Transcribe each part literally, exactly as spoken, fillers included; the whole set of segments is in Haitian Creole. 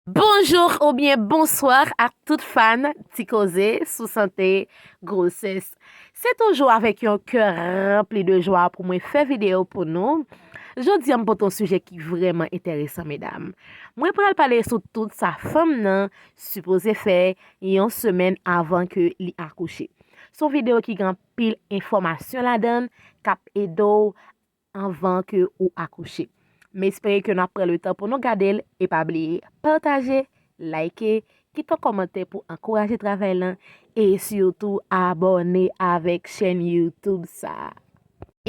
Bonjou oubyen bonswa ak tout fan Ti Koze sou sante gwosès. Se toujou avèk yon kè ranpli de jwa pou mwen fè videyo pou nou. Jodi a, m pote yon sijè ki vrèman enteresan, medam. Mwen pral pale sou tout sa fanm nan sipoze fè yon semèn avan ke li akouche. Se yon videyo ki gen anpil enfòmasyon ladan l k ap ede w anvan ke ou akouche. M espere ke n ap pran letan pou nou gade l e pa bliye pataje, like, kite yon kòmantè pou ankouraje travay lan e sitou abòne avèk chèn YouTube sa a.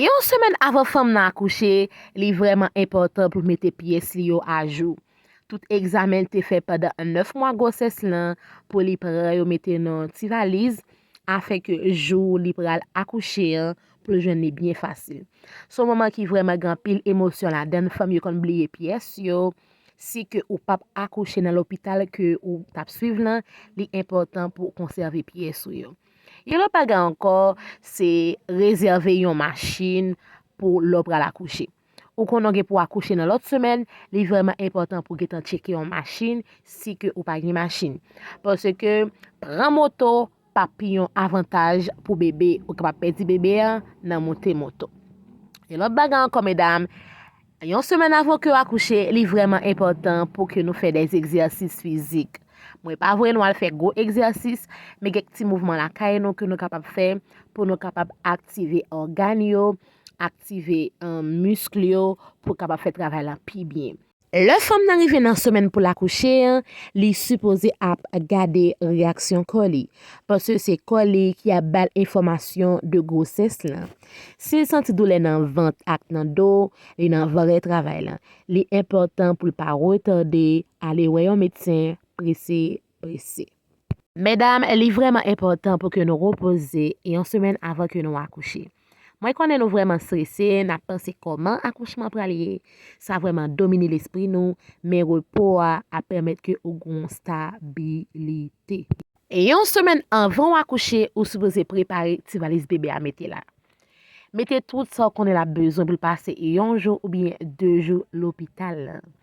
Yon semèn avan fanm nan akouche, li vrèman enpòtan pou mete pyès li yo ajou. Tout egzamen l te fè pandan nèf mwa gwosès lan, pou li pran yo mete nan ti valiz, afenke jou li pral akouche an, pou l jwenn li byen fasil. Se yon moman ki vrèman gen anpil emosyon ladan l, fanm yo konn bliye pyès yo. Si ke ou p ap akouche nan lopital ke ou t ap swiv lan, li enpòtan pou w konsève pyès ou yo. Yon lòt bagay ankò, se rezève yon machin pou lè w pral akouche. Ou konnen w gen pou w akouche nan lòt semèn, li vrèman enpòtan pou w gentan tcheke yon machin si ke ou pa gen machin. Paske pran moto p ap yon avantaj pou bebe, ou kapab pèdi bebe a nan monte moto. Yon lòt bagay ankò, medam, yon semèn avan ke w akouche, li vrèman enpòtan pou ke nou fè dèzegzèsis fizik. Mwen pa voye nou al fè gwo egzèsis, men gen ti mouvman lakay nou ke nou kapab fè pou nou kapab aktive ògàn yo, aktive misk yo, pou kapab fè travay la pi byen. Lè fanm nan rive nan semèn pou l akouche an, li sipoze ap gade reyaksyon kò li, paske se kò li ki ap ba l enfòmasyon de gwosès lan. Si l santi doulè nan vant ak nan do, li nan vrè travay lan. Li enpòtan pou l pa retade ale wè yon medsen prese prese. Medam, li vrèman enpòtan pou ke nou repoze yon semèn avan ke nou akouche. Mwen konnen nou vrèman strese, n ap panse kòman akouchman pral ye. Sa vrèman domine lespri nou, men repo a ap pèmèt ke ou gen yon stabilite. E yon semèn anvan w akouche, ou sipoze prepare ti valiz bebe a mete la. Mete tout sa w konnen l ap bezwen pou l pase yon jou oubyen de jou lopital lan.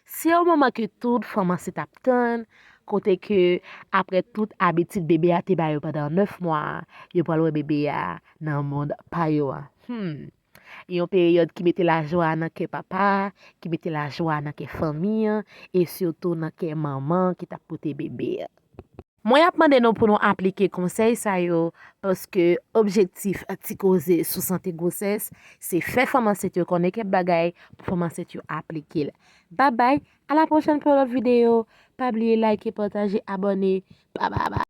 Se yon moman ke tout fanm ansent ap tann, kote ke apre tout abitid bebe a te ba yo pandan nèf mwa, yo pral wè bebe a nan mond pa yo a. Hmm. Yon peryòd ki mete lajwa nan kè papa, ki mete lajwa nan kè fanmi an, e sitou nan kè manman ki t ap pote bebe a. Mwen ap mande nou pou nou aplike konsèy sa yo, paske objektif Ti Koze sou sante gwosès, se fè fanm ansent yo konnen kèk bagay pou fanm ansent yo aplike l. Babay, a la pwochèn pou yon lòt videyo. Pa bliye like, pataje, abòne. Babay.